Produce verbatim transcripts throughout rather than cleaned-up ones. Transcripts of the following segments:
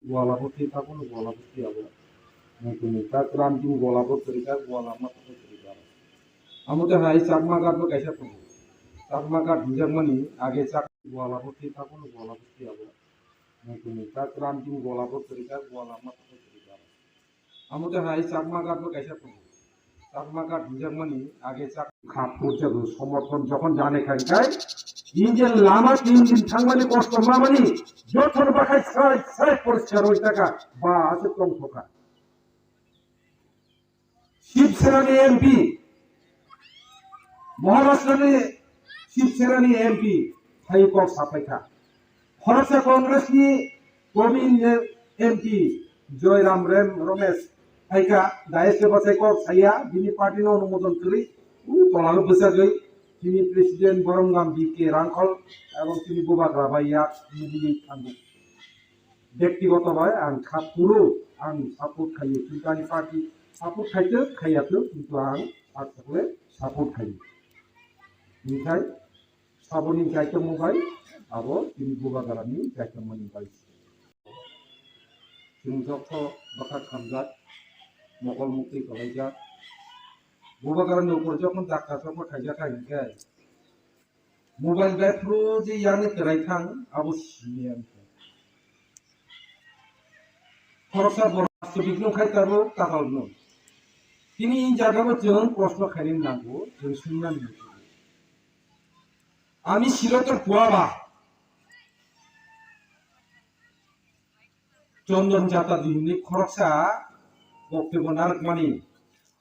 Gwala bo thwi, tabuno gwala bo thwi abo. Nangkukni tak ram tin gwala bo kwrwi kha, gwala ma thwi kwrwi kha. Amo tei hai Chakma Ghat bo kaisa tongo. Chakma Ghat hinjakmani age Chak-, gwala bo thwi, tabuno gwala bo thwi abo. Nangkukni tak ram tin gwala bo kwrwi kha, gwala ma thwi kwrwi kha. Amo tei hai Chakma Ghat bo kaisa tongo. Chakma Ghat hinjakmani age Chak-, kha purjadu somorthon jokhon jane kha hinkhe, Indian lama tin din thangmani kosto mamani jothor bakhai sai sai poriskar oi taka ba aswk tongthokha. Shiv Senani M P, Maharashtra ni Shiv Senani M P phai kok saphai kha. Khoroksa Congress ni Probin M P Joy Ram Rem Ramesh phaikha, dais se bachai kok saya, bini party no onumodon kwrwi, u tola o bwchagwi, chini President Boromgam B K Rangkhol, ebong chini Bubagra bai yak nugwi thango. Bektigoto bai ang kha phuru ang support khaio, kintu ani party support khaitwk khaiyathwk, kintu ang aswkle support khaio. Hinkhai saboni kaitormung bai abo chini Bubagrani kaitormani bai. Chwng joto bwkha khamjak, mokol muktwi kwlaijak. Bubagrani upor jokhon dakka chokma khaijak kha hinkhe, mobile bai phuru je yani kwrai thang, abo simi ang khe. Khoroksa borok astobik nung khai tabuk tatal nung. Tini in jaga bo chwng proshno khainani nango, chwng swingnani nango. Ami Silotor Puaba, Chondon Chatterjee hinwi khoroksa boktwbo narwkmani.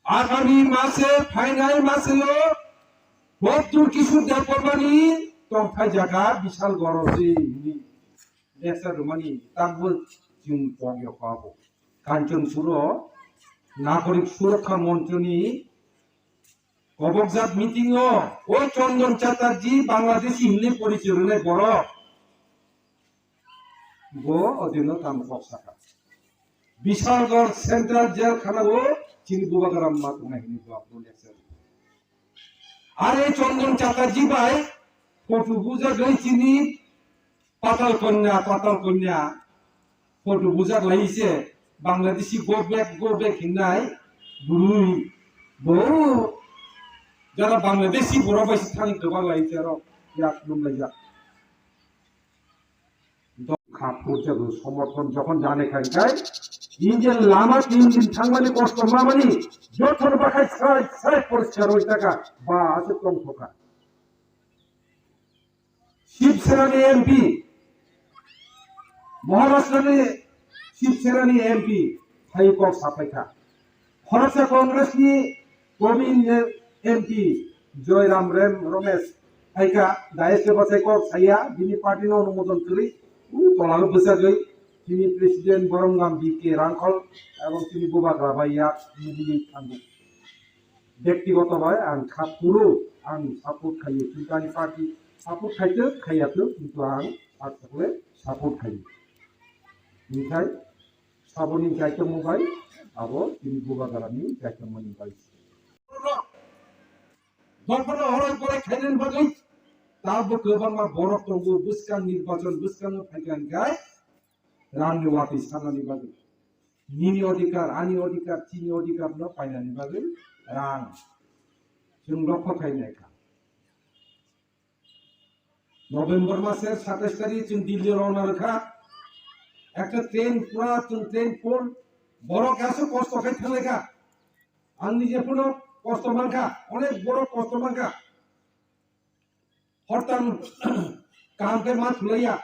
Agami mase, phainai maseo Bhottur Kishore Debbarmani tongthai jaga Bishalgarh se hinwi lecture rwmani takbo chwng pogyo kha bo. Kanchanpuro Nagorik Surokha Monchoni kobokjak meeting o o Chondon Chatterjee Bangladeshi hinwi porichoi rwnai borok. Bo odino tamo kok saka. Bishalgarh Central Jail khana o chini Bubagra ma tongnai hinwi bo abo lecture. Are Chondon Chatterjee bai photo bujagwi chini Patal Kanya, Patal Kanya photo bujak lai se Bangladeshi go back, go back hinai bwrwi bo jara Bangladeshi borok bai se thani kwbang lai se aro yak lum lai jak. Kha purjadu somorthon jokhon jane kha hinkhe, Indian lama tin din thangmani kosto mamani jothor bakhai sai sai poriskar oi taka ba aswk tongthokha. Shiv Senani M P, Maharashtra ni Shiv Senani M P phai kok saphai kha. Khoroksa Congress ni Probin M P Joy Ram Rem Ramesh phaikha, dais se bachai kok saya, bini party no onumodon kwrwi, u tola o bwchagwi, chini President Boromgam B K Rangkhol ebong chini Bubagra bai yak nugwi thango. Bektigoto bai ang kha phuru ang support khaio, kintu ani party support khaitwk khaiyathwk, kintu ang aswkle support khaio. Hinkhai saboni kaitormung bai abo chini Bubagrani kaitormani bai. Dophano horoi borai khainani bagwi tabuk kwbangma borok tongo, bwskang nirbachon bwskango phaikha hinkhe rangni watwi sanani bagwi. Nini odhikar, ani odhikar, chini odhikar no painani bagwi rang chwng lokho khainai kha. November mase satais tarikh chwng Delhi rona rwkha. Ekta train pura chwng train full. Borok aswk kosto khai thanglaikha. Ang nije phano kosto mankha, onek borok kosto mankha. Hortan kaham khe ma thulaiya.